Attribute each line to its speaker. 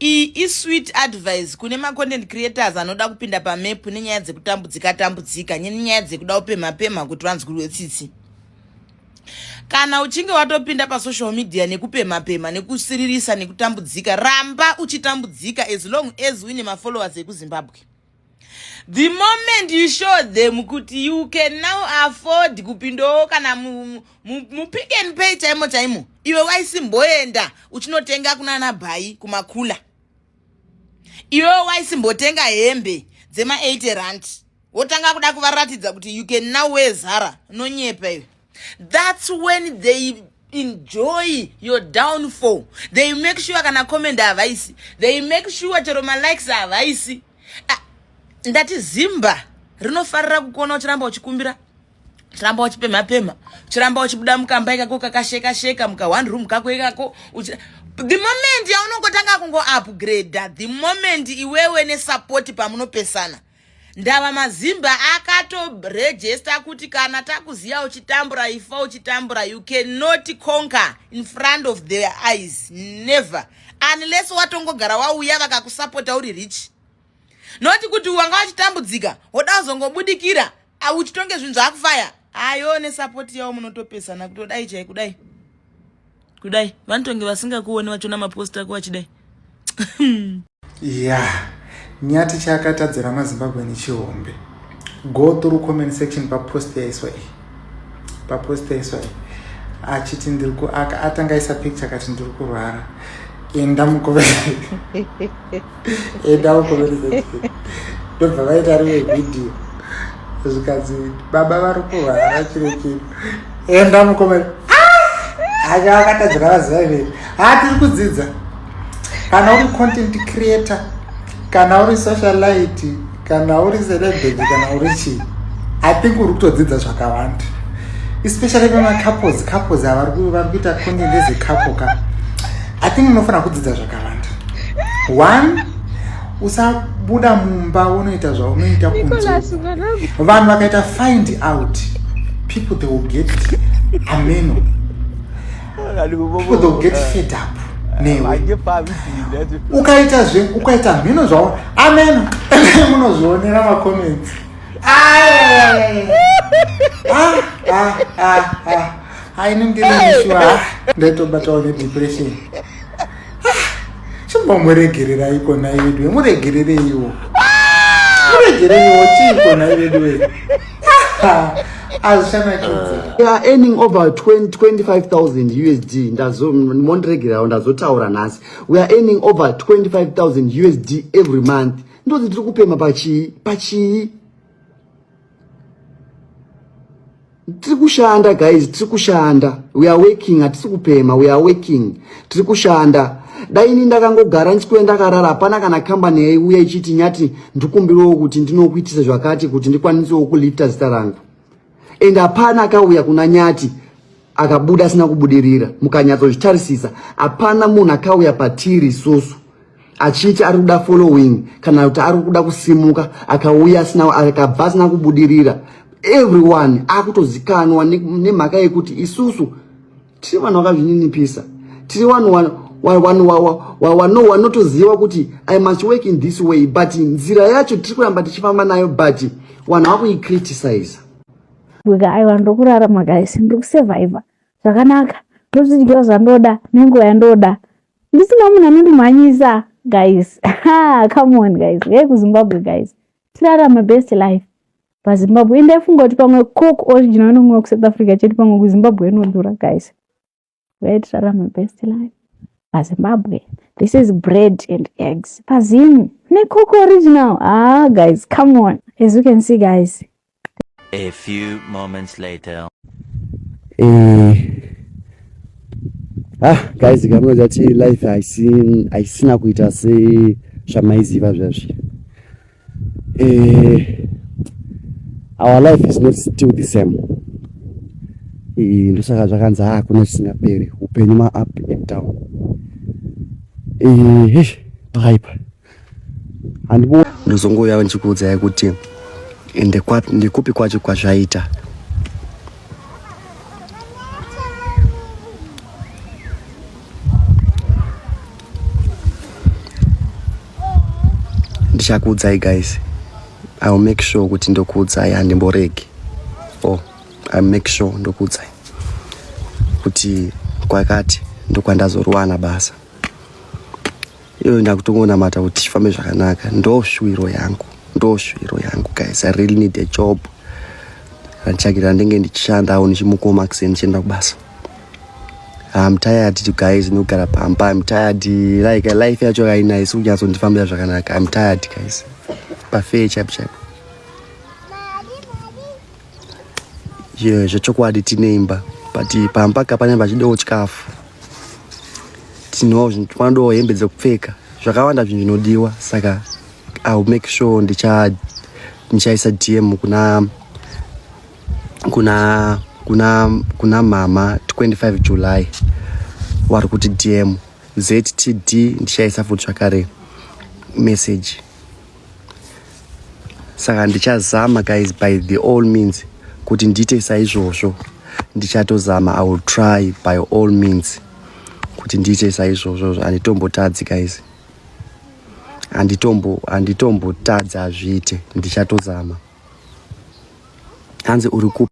Speaker 1: Iyi isweet advice kune macontent creators anoda kupinda pamap nenyaya dzekutambudzika tambudzika nenyaya dzekuda kupemha pemha kuti vanzwirwe tsitsi. Kana uchinge watopinda pasocial media nekupemha pemha nekusiririsa nekutambudzika, ramba uchitambudzika as long as uine mafollowers ekuZimbabwe. The moment you show them kuti you can now afford kupindawo kana mupick and pay chaimo chaimo, iwe waisimboenda uchinotenga kunana bhai kumakula, iwe waisimbotenga hembe dzema 80 rand, wotanga kuda kuvaratidza kuti you can now wear Zara, nonyepa iwe. That's when they enjoy your downfall. They make sure kana comment havaisi, they make sure chero malikes havaisi. Ndati Zimba rinofarira kukuona uchiramba uchikumbira, uchiramba uchipemha pemha, uchiramba uchibuda mukamba ikako kakasheka sheka muka one room kako ikako. The moment yaunongotanga kungo upgrade, the moment iwewe nesupport pamunopesana, ndava mazimba akatorejesta kuti kana takuziya uchitambura, ifa uchitambura. You cannot conquer in front of their eyes, never, unless watongogara wauya vakakusapota uri rich, noti kuti wanga wachitambudzika woda kuzongobudikira uchitonge zvinhu zvakufaya. Ayo, nesapoti yavo munotopesana kutodai chai, kudai kudai, vanotonge vasingakuoni vachiona mapost ako vachidai.
Speaker 2: Ya, Nyati chaakatadzira maZimbabwe nechihombe. Go through comment section papost yaiswa iyi, papost yaiswa iyi, achiti ndiri atanga aisa picture akati ndiri kurwara, enda mukove, enda mucomment section. Ndobva vaita rimwe vhidhiyo, zvikanzi baba vari kurwara, chiro chino, enda mucomment. Acha vakatadzira vaziva. Ha, tiri kudzidza. Kana uri content creator, kana uri socialite, kana uri celebrity, kana uri chii, I think uri kutodzidza zvakawanda, especially vemacouples, couples ava vari kuita content ezecouple ka. I think unofanira kudzidza zvakawanda. One, usabuda mumba unoita zvaunoita kunze. Vanhu vakaita find out, people, they will get ameno, people, they will get fed up newe. Ukaita zve ukaita mhino zvao, ameno, munozvionera macomments. Ah, ah, ah, aini ndiri sure ndaitobatawo nedepression. Chimbomuregererai kona yedu, muregerereiwo, muregereiwo. Chii kona yedu? Hazvichanakidza.
Speaker 3: We are earning over 20, 25,000 USD. Ndazo mondiregerawo ndazotaura nhasi. We are earning over 25,000 USD every month. Ndozi tiri kupema pachii pachii? Tiri kushanda guys, tiri kushanda. We are working, hatisi kupema, we are working. Tiri kushanda. Dai ini ndakangogara ndisikuya ndakarara, hapana kana kambani yaiuya ichiti, "Nyati, ndikumbirawo kuti ndinokuitisa zvakati kuti ndikwanisewo kulifta zita rangu." And hapana akauya kuna Nyati akabuda asina kubudirira. Mukanyatsozvitarisisa, hapana munhu akauya patiri isusu achiti ari kuda following kana kuti ari kuda kusimuka akauya asina, akabva asina kubudirira. Everyone akutozikanwa nemhaka yekuti isusu tiri vanhu vakazvininipisa, tiri vanhu vanotoziva kuti I must work in this way, but nzira yacho tiri kuramba tichifamba nayo, but vanhu vakuicriticize.
Speaker 4: Aiwa, ndiri kurarama guys, ndiri kusurvivha zvakanaka, ndozvidya zvandoda nenguva yandoda, ndisina munhu anondimhanyisa guys. Ha, come on guys, uyai kuZimbabwe guys, tirarame best life paZimbabwe. Indaifunga kuti pamwe Coke Original inomwiwa kuSouth Africa chete, pamwe kuZimbabwe inodhura guys. Uyai tirarame best life paZimbabwe. This is bread and eggs paZimu neCoke Original. Ah guys, come on. As you can see guys.
Speaker 5: A few moments later.
Speaker 3: Ah guys, kamunoziva kuti life haisina kuita sezvamaiziva zvazvi. Our life is not still the same. Ndosaka zvakanzi hakuna chisingaperi, upenyu ma up and down. Pakaipa. Handibo ndozongouya ndichikuudzai kuti ndekupi kwacho kwazvaita. Ndichakuudzai guys, I will make sure kuti ndokuudzai, handimboregi. Oh, I make sure ndokuudzai kuti kwakati ndokwandazoriwana basa. Iyo ndakutongonamata kuti tifambe zvakanaka. Ndo shuviro yangu, ndo shuviro yangu guys. I really need a job randichakira, ndenge ndichishandawo, ndichimukawo makuseni, ndichienda kubasa. I'm tired guys nokugara pamba. I'm tired, like life yacho haina isi kunyatsondifambira zvakanaka. I'm tired guys, pafair chaipo chaipo. Yeah, zvechokwadi tine imba, but pamba kapane pachidawo chikafu, tinowo panodawo hembe dzekupfeka, zvakawanda zvinhu zvinodiwa. Saka I will make sure ndichaisa DM kuna mama 25 July wari kuti DM ZTD, ndichaisa futi zvakare message. Saka ndichazama guys, by the all means kuti ndiite saizvozvo. Ndichatozama, I will try by all means kuti ndiite saizvozvo. Handitombotadzi guys, handitombotadzi, hazviite, ndichatozama. Hanzi uri ku